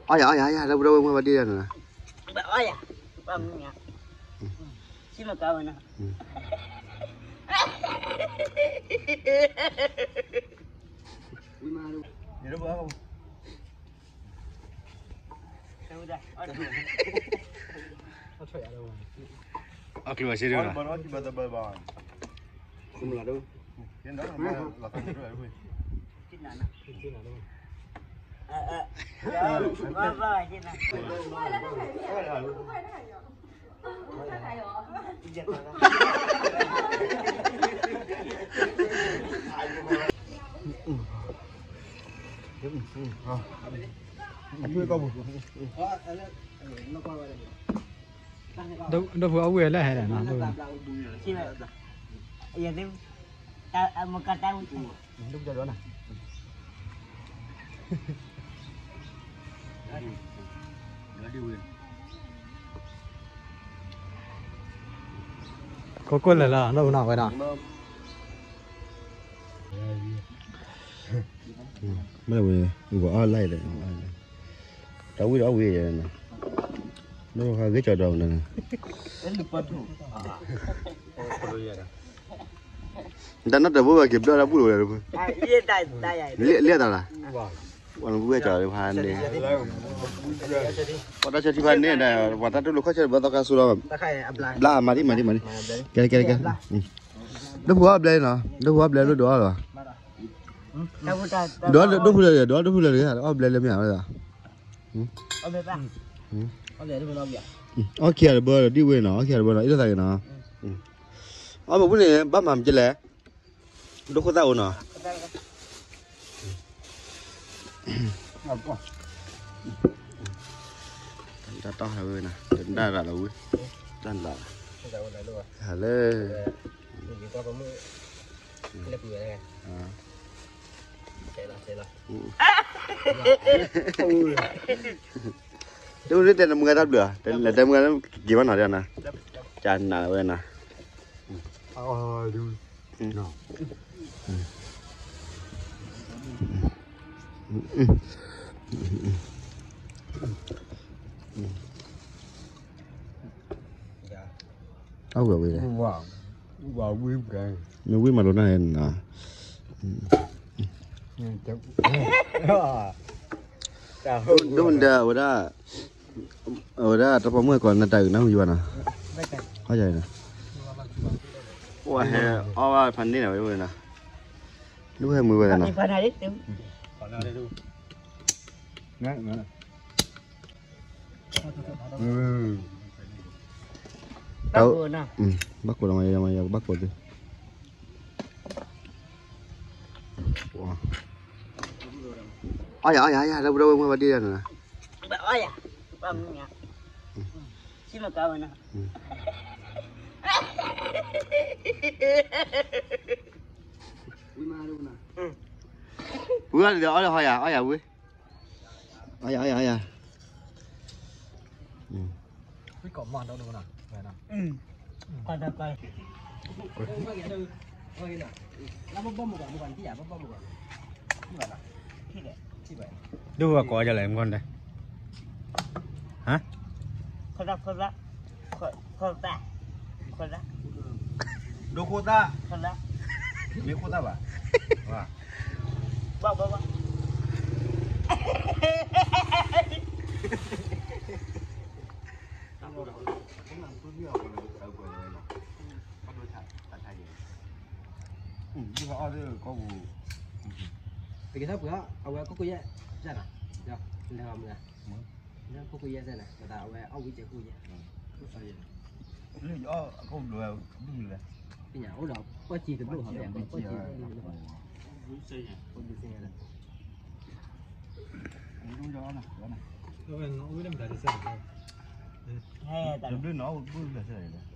အီယၤ အီယၤ အီယၤ ဒီပုၢ်ဒီဝဲၢ်မ့ၢ်ဘၣ်ဒ့ၣ်ယၤန့ၣ်, အီယၤ အီယၤ အီကျိၤဝဲစ့ဒၣ်, ဒီပုၢ်အဝံၢ်လၢဟဲဒီးနီၤ, ကိးကိးလၢာ်လၢာ် ဒီပုၢ်နီၤဝဲဒၣ် မ့ၢ်ဝဲ အူကအီၣ်လၢ်ဒီး တၢ်ဝံၣ်ဒီးအီၣ်ဝံၣ်ယဲနီၤ, နီၢ်ဟးဂ့ၤကၠီဒီးနၤ, တၢ်နီၢ်တဘိဘၣ်က့ၤဘျီတၢ်ဘူၣ်လီၤဝဲဒၣ်, လၢတၢ်လၢ, ပှၤနဘူၣ်ဝဲကၠီလၢဖးန့ၣ်, ပှၤတၢ်ဆၢထံဖးန့ၣ်ဒီး ပှၤတၢ်တူၢ်လိာ်ခီၣ်ဆၢဘၣ်သီခါဆူလီၤ, ဘျါမၤဒံမၤဒံမၤဒံ, ကဲကဲကဲ, ဒိၣ်ဖုအီၣ်ဘျဲလီၤ, ဒိၣ်ဖုအီၣ်ဘျဲလီၤဒိၣ်အီၣ်လီၤ ဒိၣ်ဒိၣ်ဖုလၢာ်, ဒိၣ်ဒိၣ်ဖုလၢာ်တဂ့ၤ, အီၣ်ဘျဲလၢမ့ၢ်ဧါ, အီၣ်ခံဂၤတဘၢဒီးဒ်ဝဲနီၤ, အီၣ်ခံဂၤတဘၢနီၤ, အ့ၣ်လိာ်သးက့ၤနီၤ, အီၣ်မ့ၢ်ပူၤန့ၣ် ဘၣ်မၤမကလဲၣ်, ဒိၣ်ခိၣ်သၣ်အိၣ်နီၤ, တၢ်တီၢ်ဟဲဝဲနီၤ, တနၣ်ရၤလီၤဝဲ, တၢ်နၣ်ရၤ, ဟဲလၢ ဒ်တဲနမုၢ်ဂၤတၢ်ဘျုး, တဲမုၢ်ဂၤက့ၤဘၣ်နီၤဒ်နၤ, ကနၣ်ဝဲနၤ, အဝဲဝဲလဲၣ်, မ့ၢ်ဝံၣ်မၤလိနၢ်ဟဲနၤ, ဒိၣ်ဒၣ်ဝဲဒၣ်, အဝဲဒၣ်တၢ်ပိာ်မုၣ်အကိးနတၢ်အုးနၢ်ဟူယဘၣ်နီၤ, ခီယၤနီၤ, ပှၤဟဲအီၣ်ဘၣ်ဖးန့ၢ်နၤဝဲဝဲနီၤ, ဒိၣ်ဟဲမုာ်ဝဲနီၤ, ဘၣ်ကိးလီၤမၤယၤမၤယၤ ဘၣ်ကိးသု အီယၤ အီယၤ အီယၤ လၢပဒီပုၢ်ဝဲၢ်မုၢ်ဘၣ်ဒ့ၣ်ယၤန့ၣ်, အီယၤ, အီယၤ, ဝံၤဒီးအီလၢဟီယၤ အီယၤဝံၤ, အီယၤ အီယၤ အီယၤ, ဒိၣ်ဝဲကိးယၤလဲၣ် မ့ၢ်, ဟါ, ဒိၣ်ခိၣ်သၣ်, မ့ၢ်ခိၣ်သၣ်ဘၣ်, ပကထီၣ်ပှဲၤအီၣ်အဝဲကိၣ်ကိၣ်ယဲၢ်, လဲၤမုၢ်, ကိၣ်ကိၣ်ယဲၢ်စဲနၤ ပသးအဝဲအီၣ်ဝံၣ်စဲးကိၣ်ယဲၢ်, ပညၣ်အိၣ်ဒီးပီၢ်စံတဘျိၣ်ဟီ, ပီၢ်စံတဘျိၣ်ဟီ, တဘျုးနီၢ်အိၣ်ဘုၣ်လၢာ်ဆဲးလဲၣ်, တဘျုးနီၢ်အိၣ်ဘုၣ်လၢာ်ဆဲးလဲၣ်, တဘျုးနီၢ်အိၣ်ဘုၣ်လၢာ်ဆဲးလဲၣ်,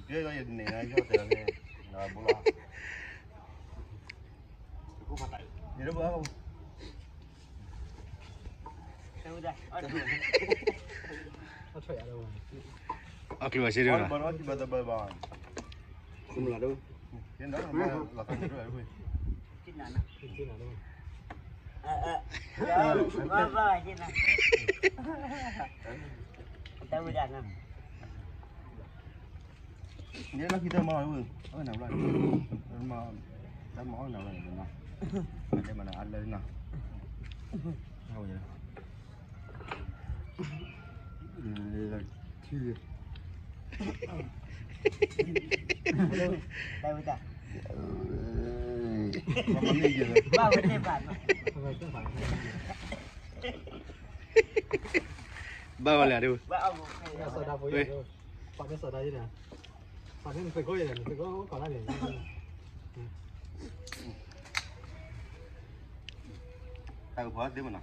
ယဲယန့ၣ် ယတဲလီၤဖဲ ဘိလီၤ ယတဘၣ် အီၣ်ချုးဘၣ်စ့ၢ်ဒိၣ်လီၤ ဘၣ်ဘၣ်ဘၣ် ယဲလီၢ်ခံတၢ်မၤအီၣ်ဝဲ အီၣ်နၤဘျီ တၢ်မၤအီၣ်နၤဘျီန့ၣ် တၢ်မၤအီၣ်နၤဘျီန့ၣ် အလၢနၤ ထံ ဘၣ်ဝဲလဲၣ်ဒုး ဘၣ်အီၣ်ဝဲလဲၣ်ဒုး ပှၤမ့ၢ်စီၤဒၤယဲန့ၣ် ပှၤမ့ၢ်နသုးခိၣ်ယဲန့ၣ် နသုးခိၣ်ကိးလါန့ၣ် တၢ်ကဖီသ့မနီၤ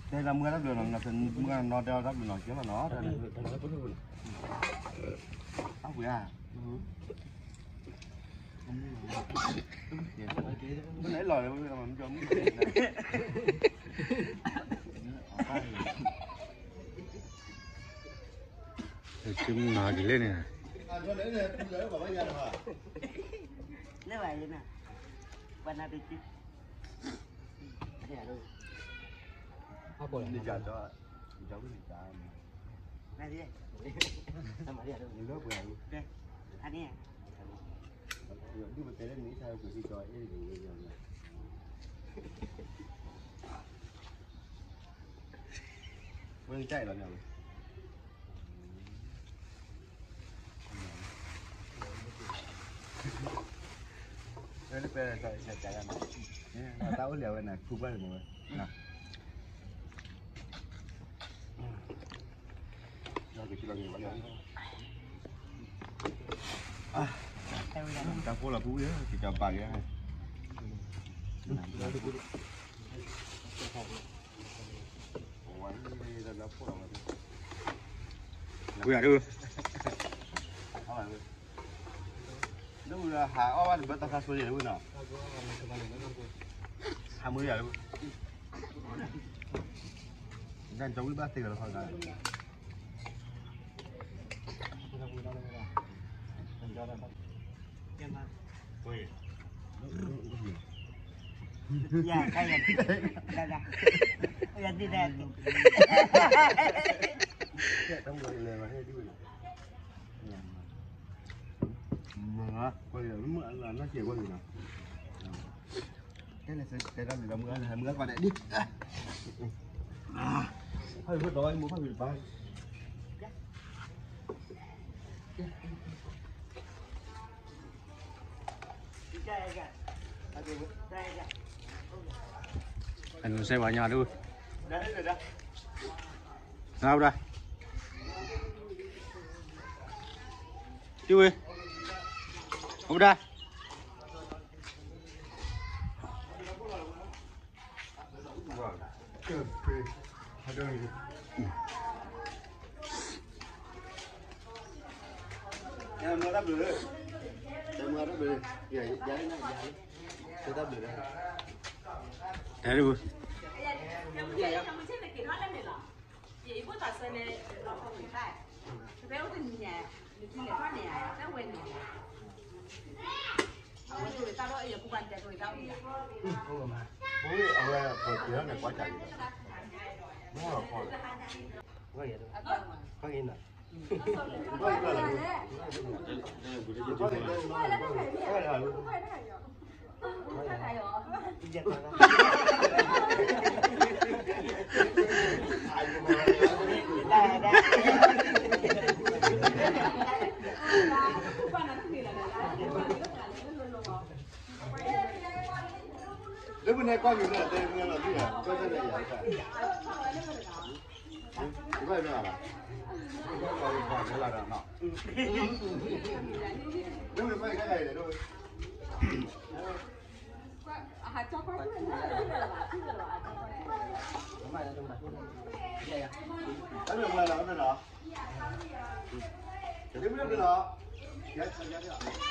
တဲလၢမုၢ်ဂၤတၢ်ဘျုးနီၤ မုၢ်ဂၤနီၤတဲအီၤတၢ်ဘျုးနီၤ ကဲလီၤနီၤ တၢ်ဘျုး အဝဲဧါ မ့ၢ်လီၤလၢမုၢ်ဂၤမၤမုၢ်ကီၢ်မုၢ်ဂၤ ကမၤကလဲၣ်န့ၣ် လဲၤဘၣ်ယဲနၤ ပှၤနၤတက့ၢ် ဟဲပီၣ်န့ၣ် ကၢ်ကၢ်ဝိန့ၣ်ကၢ် မၤလံ မၤလံ နလၢပှဲၤအူ အန့ၣ် ဒုပတဲလၢနအံၤ ဝဲကၢ်အံၤလီၤန့ၣ် ဝဲလၢပှဲၤဒီး တၢ်အိၣ်လၢအဝဲန့ၣ် ခူပှၢ်န့ၣ်ဝဲ တၢ်ဖိလီၤပူၤဝဲ ကကဘၣ်က့ၤ ဝဲဒၣ် လၢဝဲဟးအီၣ်ဘၣ်တဘၣ်တၢ်ခါဆိယဲၢ်ဝဲနီၤ ဟးမုၢ်ယၤလၢ ကၠီဝံၣ်ဘၣ်သ့ကလီၤခီဂၤ ယၤ ယၤ ယၤ တၢ်မုၢ်လဲၤမၤဟဲဒ်ဝဲနီၤ မၤကွၢ်လီၤ မုၢ်အလၢ်နီၢ်ကဲကွၢ်လီၤနီၤ တဲလဲၣ်တဲတၢ်ဘျုးဒီးမုၢ်အလၢ် မုၢ်အကွၢ်ဒဲးဒ် ဖးဖုဒီးမိၢ်ဖးဖုတပၤ အနုစဲပှၤညါဒုး နဘျါ တံၢ်ဝ့ အိၣ်ဘျါ တဲတဘျုး လၢမနုၤကွၢ်မံၤလၢတဲမနုၤလီၤဒ်လဲၣ် ကွၢ်တၢ်လၢယၤတၢ် ကွၢ်မံၤလၢ်လီၤ ကွၢ်မံၤလၢ်လီၤနီၤ လၢမနုၤကွၢ်မံၤလၢ်လီၤ တၢ်မနုၤလၢ်လီၤနီၤ မ့ၢ်လီၤ, ယၤ